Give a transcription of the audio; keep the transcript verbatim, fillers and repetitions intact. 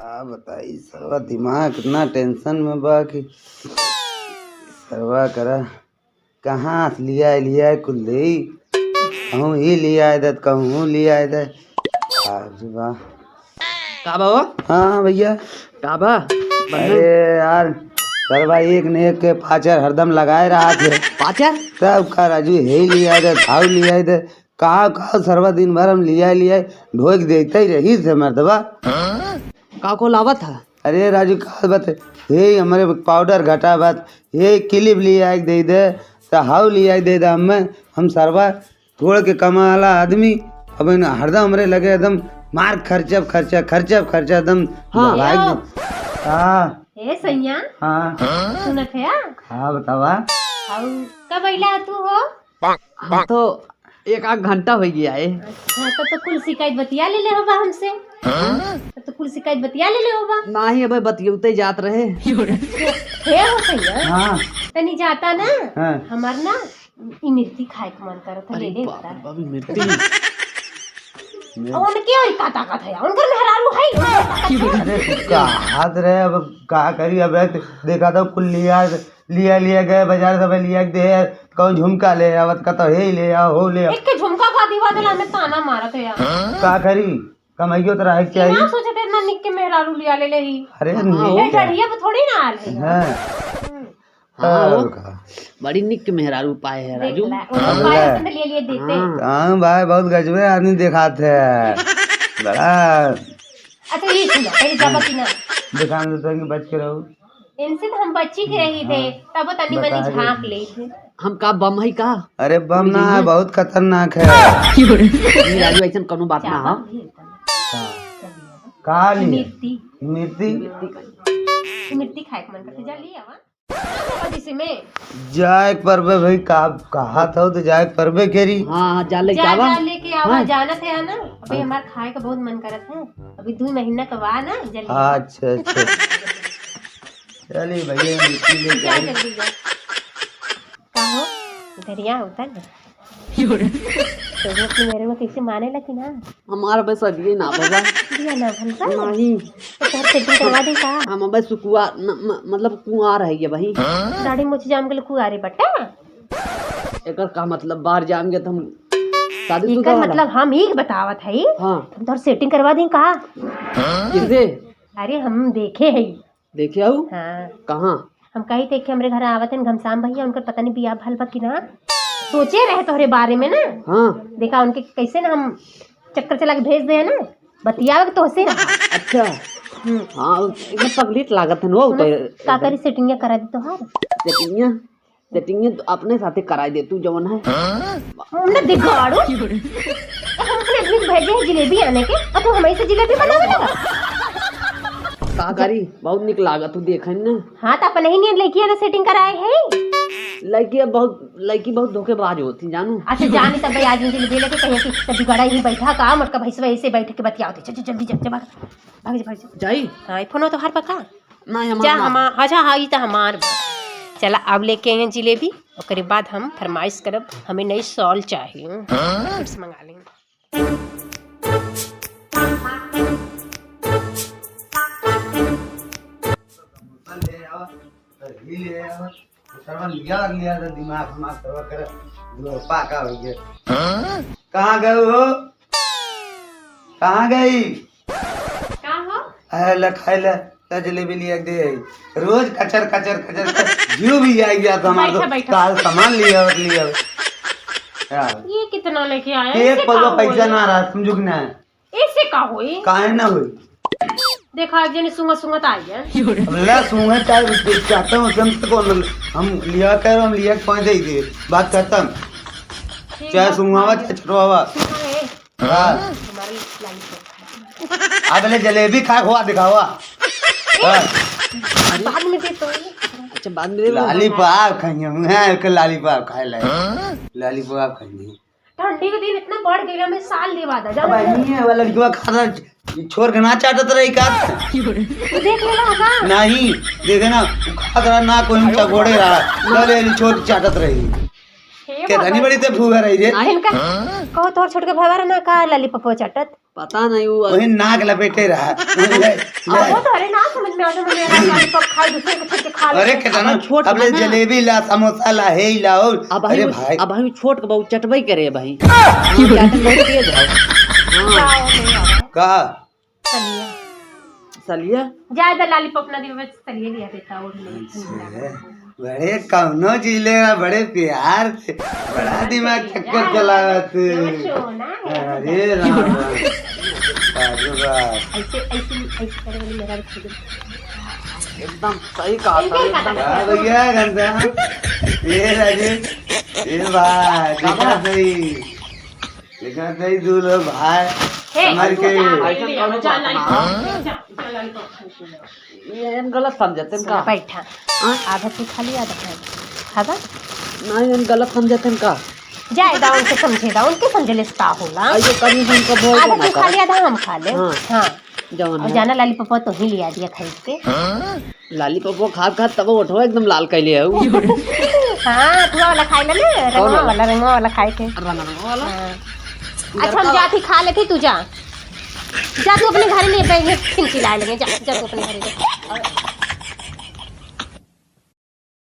का बताई, सरवा दिमाग इतना tension में बा कि सरवा करा कहाँ से लिया, लिया कुल देई। कहूँ ही लिया दे, कहूँ लिया दे। अरे वाह। का बा हो? हाँ भैया। का बा? अरे यार, सरवा एक न एक के पाचर हरदम लगाए रहत है। पाचर? तब का राजू, हे लिया दे, हाउ लिया दे। का, का सरवा दिन भर हम लिया, लिया ढोक देते ही रही से मर्दवा। का को लावत है? अरे राजू, का बात है? हे हमरे पाउडर घटा बात, हे क्लिप लिया के दे दे, तो हाउ लिया के दे दे हमें। हम सरवा थोड़ के कमाला आदमी, अब इन हरदम हमरे लगे एकदम मार खर्चा, खर्चा, खर्चा, खर्चा एकदम हाँ। दबाई दे। हाँ। ए सैया। हाँ। सुनत है? हाँ, बतावा। हाउ कब अइला तू हो? हम तो एक आध घंटा होइ गया है। अच्छा, तो, तो कुल शिकायत बतिया ले ले होबा हमसे। हाँ? तो, तो कुल शिकायत बतिया ले ले होबा। नाही, अबे बतियौते जात रहे। हे हो सैया। हाँ। तनी जाता ना। हाँ। हमार ना इमरती खाए के मन करत है, अरे ले ले बाप होता। रे बाप, इमरती। और उनके और का ताकत है? उनकर मेहरारू है, उनकर ताकत है। अरे तू का हाथ रहे, अब का करी, अब एक देखा तो कुल लिया, लिया, लिया गए बाजार, सब लिया के दे, कहूँ झुमका ले आवत, कहता हे ले आओ, हो ले आओ। एक के झुमका का दीवा दिला में ताना मारत है यार। का करी, कमाइयो तो रहे के चाहिए। ना सोचे थे इतना निक के मेहरारू लिया ले ले ही। अरे हाँ, निक ये है। गढ़िया पे थोड़ी ना आल है। हाँ। हम्म। हाँ, और का। बड़ी निक के मेहरारू पाए है देख राजू। ला, उनको अब पाए ले। पसंद ले लिए देते। हाँ। हाँ भाई, बहुत गजबे आदमी देखात है। बड़ा अच्छा, ये सुनो, पहले जाबा कि ना? दुकान से तंग बच के रहो। इनसे तो हम बच्ची के रही थे, हाँ। तब तनी मनी बताइए। झांक ले थे। हम का बम है का? अरे बम ना है, बहुत खतरनाक है। नहीं राजू, ऐसन कोनो बात ना हो। हाँ। का लिए? मिर्ती। मिर्ती? मिर्ती खाए के मन करते, जा लिए आवा। बदी से में। जाए के परबे भाई, का, कहा था तो जाए के परबे केरी। हाँ, हाँ, जा ले जा, जावा। जा लेके आवा, हाँ। जानत है ना, अभी हाँ। हमार खाए का बहुत मन करत है, अभी दो महीना का बा ना, जल्दी। अच्छा, अच्छा। चलिए भैया, मिर्ची ले जा जाए। जल्दी जा। का हो, इधर यहाँ होता ना। तो वो अपने मेरे में कैसे माने लगी ना? हमार बस अदिए ना बाबा। दिया ना भलता? नहीं। तो तोहर setting करवा दे का? हम बस कुआर, न, म-, मतलब कुआर है ये भाई। दाढ़ी मोछ जाम के कुआरे बट्टा? एकर का मतलब, बाहर जाम के तो हम शादीशुदा एकर वाला? मतलब हम ही बतावत है। हाँ। हम तोहर setting करवा दें का? किसे? अरे हम देखे है। देखे आऊ? हाँ। कहाँ? हम कही थे कि हमरे घर आवत हैं घमसान भैया, उनकर पता नहीं बियाह भल बा कि ना। सोचे रहे तोहरे बारे में ना। हाँ। देखा उनके कैसे ना हम चक्कर चला के भेज दे ना, बतियावे के तोहसे रहा। अच्छा। हम्म। हाँ, एकदम पगलेट लागत है नो, सुनो, तो का करी, setting करा दी तोहार? Setting? Setting तो अपने साथे कराई दे तू जवन है। हमने दिगाड़ो। हम अपने आदमी को भेजे हैं जिलेबी आने के, और तू हमें से जिलेबी बनावे लगा। का करी, बहुत निक लागा तू देखे न। हाँ, तो अपन ही नियन लड़की आने setting कराए है। लड़की अब बहुत, लड़की बहुत धोखेबाज होती जानू। अच्छा जानी तब भाई आज जिलेबी लेके कहीं कि बिगड़ा ही बैठा का, मोटका भैंसवा ऐसे बैठ के बतियावत है। चल, चल, जल्दी, जल्दी, भाग, भाग, भाग, भाग। जाई? हाँ, ये फोन तो हर पका। नहीं, हमार जा, ना। हमार, अच्छा, हाँ, ई त हमार बा। चला, अब लेके आई हैं जिलेबी, ओकरे बाद हम फरमाइश करब, हमें नई shawl चाहिए। हाँ? Chips मंगा लेंगे। ले आओ, ले आओ। सरवा लिया, लिया तो दिमाग, दिमाग सरवा कर, दिमाग पाका हो गया। हाँ? कहाँ गए हो? कहाँ गई? का हो? अरे ले खाए ले, ले जलेबी लिया के दे। रोज कचर, कचर, कचर, कचर। जियो भी आई गया तो हमारा बैठा, तो बैठा। काल सामान लिया और लिया। यार। ये कितना लेके आया? एक पौवा पैसा ना रहा, समझू कि ना? ऐसे का होई? काहे ना होई? देखा, एक जने सुंगत सुंगत आई है। अब ले सुंगत आई, चाहते हो, हम तो कौन, हम लिया कह रहे, हम लिया के पाँच दे दिए, बात खत्म। ठीक चाहे बा। सुंगवावा, चाहे चटवावा। सुंगवा है। हाँ। हमारी लाली पे। अब ले जलेबी खा, हुआ दिखावा। हाँ। बाद में दे तो। अच्छा, बाद में दे। Lollipop खाएंगे हम, हैं, एक lollipop खाए ले। Lollipop खाएंगे। ठंडी के दिन इतना बढ़ गया, मैं साल देवा दा, अब जाना है। नहीं है, वाला लड़कवा खाता, छोड़ के ना चाटत रही का? तू देख लेला होगा। नहीं, देखे ना, उ खात रहा ना, कोई चकोड़े रहा। ले, ले, ले, छोड़ के चाटत रही। केतनी बड़ी ते फुहर है रे। इनका कहो तोहर छोट के भैया ना का लॉलीपॉप चटत। पता नहीं वो वही नाक लपेटे रहा। अब वो तो अरे ना समझ में आता, मैंने लॉलीपॉप खाई, दूसरे के छोट के खा ले। अरे केतना अब छोट अब ले बना। जलेबी ला, समोसा ला, हे ला और अब अरे भाई, भाई। अब हम छोट के बहुत चटबई करे भाई। हम चाटन बहुत तेज है। हाँ। जाओ, ले आओ। का? चलिए। चलिए। जाए दे लॉलीपॉप ना दियो, बस चलिए लिया देता और ले। अच्छा। बड़े कौनो जिले में बड़े प्यार से, बड़ा दिमाग चक्कर चलावत। अरे राम राम। अरे बाप। ऐसे, ऐसे, ऐसे करे वाली मेरा भी एकदम सही कहा था, एकदम। हाँ भैया, गंदा। ये राजू, ये भाई, देखा सही। देखा सही, दू लोग भाई, हे, संभल के। जा, जा, जा, जा, जा, जा, जा, जा, जा, जा, जा, जा, जा, जा, जा, जा, जा, जा, जा, ये हम गलत समझते हैं सुन, का? बैठा। हाँ? आधा तू खा लिया, आधा हम खाबा। नहीं, हम गलत समझते हैं का? जाए दा, उनके समझे दा, उनके समझले से का होला? अरे, कभी हम कब बोल आधा ना तू खा कर। लिया, आधा हम खा ले। हाँ। हाँ। जवन और है। जाना लॉलीपॉप तो ही लिया दिया खरीद के। लॉलीपॉप खात खात तब ओठवा एकदम लाल कैले है। हाँ, थोड़ा वाला खाए ले ना, कौन रंगवा वाला? वाला, रंगवा वाला खाए के। रंगवा वाला? हाँ। अच्छा, हम जाती खा लेती, तू जा। जा तू अपने घर में बैठ के खिंची लाए लगे, जा, जा तू अपने घर में।